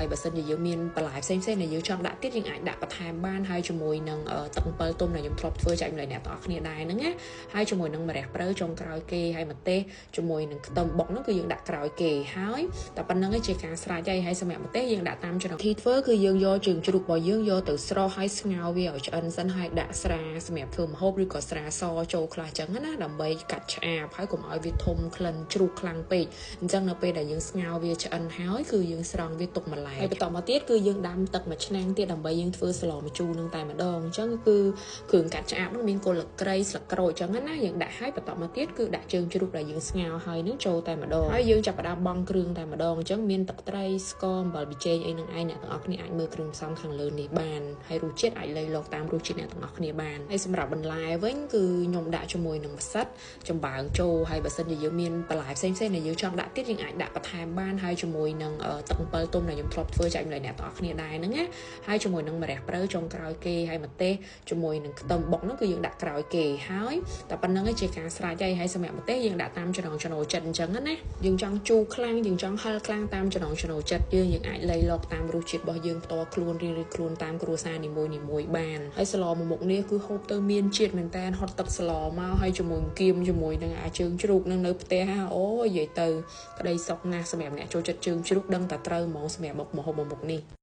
ហើយបើសិនជាយើងមានបន្លែផ្សេងៗដែលយើងចង់ដាក់ទៀតយើងអាចដាក់បន្ថែមបានហើយជាមួយនឹងទឹកអំពិលទុំដែលខ្ញុំធ្លាប់ធ្វើចែកម្លែកអ្នកទាំងអស់គ្នាដែរហ្នឹងណាហើយជាមួយនឹងម្រះព្រៅចុងក្រោយគេហើយម្ទេសជាមួយនឹងខ្ទឹមបុកហ្នឹងគឺយើងដាក់ក្រោយគេហើយតែប៉ុណ្្នឹងឯងជាការស្រេចហើយហើយសម្រាប់ម្ទេសយើងដាក់តាមចំណងធីធ្វើគឺយើងយកជើងជ្រូករបស់យើងយកទៅស្រុះហើយស្ងោរវាឲ្យឆ្អិនសិនហើយដាក់ស្រាសម្រាប់ធ្វើម្ហូបឬក៏ស្រាសចូលខ្លះចឹងណាដើម្បីកាត់ឆ្អាបហើយកុំឲ្យវាធំក្លិនជ្រូកខ្លាំងពេកអញ្ចឹងនៅពេលដែលយើងស្ងោរវាឆ្អិនហើយគឺយើងស្រង់វាទុកម្លែកហើយបន្តមកទៀតគឺយើងដាំទឹកមួយឆ្នាំងទៀតដើម្បីយើងធ្វើស្លម្ជូរនឹងតែម្ដងអញ្ចឹងគឺគ្រឿងកាត់ឆ្អាបនឹងមានគល់ក្រីស្លឹកក្រូចអញ្ចឹងណាយើងដាក់ហើយបន្តមកទៀតគឺដាក់ជើងជ្រូកដែលយើងស្ងោរហើយនឹងចូលតែម្ដងហើយយើងចាប់ផ្ដើមបង់គ្រឿងតែម្ដងអញ្ចឹងមានទឹកត្រីស្ករអំបិលប៊ីចេងអីនឹងឯងអ្នកទាំងអស់គ្នាអាចមើលគ្រឿងផ្សំខាងលើនេះបានហើយរសជាតិអាចលៃលកតាមរសជាតិអ្នកទាំងអស់គ្នាបានហើយសម្រាប់បន្លែវិញគឺខ្ញុំដាក់ជាមួយនឹងផ្សិតចំបើងចូលហើយបើសិនជាយើងមានបន្លែផ្សេងៗដែលយើងចង់ដាក់ទៀតយើងអាចដាក់បន្ថែមបានហើយជាមួយនឹងទឹកអំពិលទុំដែលខ្ញុំធ្លាប់ធ្វើចែកម្លែកអ្នកទាំងអស់គ្នាដែរហ្នឹងណាហើយជាមួយនឹងម្រះព្រៅចុងក្រោយគេហើយម្ទេសជាមួយនឹងខ្ទឹមបុកហ្នឹងគឺយើងដាក់ក្រោយគេហើយតែប៉ុណ្្នឹងឯងជាការស្រេចហើយហើយសម្រាប់ម្ទេសយើងដាក់តាមចំណង់ចំណូលចិត្តអញ្ចឹងណាយើងចង់ជូរខ្លាំងយើងចង់ហឹរខ្លាំងតាមចំណង់ចំណូលចិត្តយើងយើងអាចលៃលកតាមរសជាតិរបស់យើងផ្ទាល់ខ្លួនរៀងៗខ្លួនតាមគ្រួសារនីមួយៗបានហើយស្លមួយមុខនេះគឺហូបទៅមានជាតិមែនតើហត់ទឹកស្លមកហើយជាមួយគៀមជាមួយនឹងអាជើងជ្រូកនឹងនៅផ្ទះអូនិយាយទៅក្តីសុខណាស់សម្រាប់អ្នកចូលចិត្តជើងជ្រូកដឹងតែត្រូវហ្មងសម្រាប់មុខម្ហូបមួយមុខនេះ។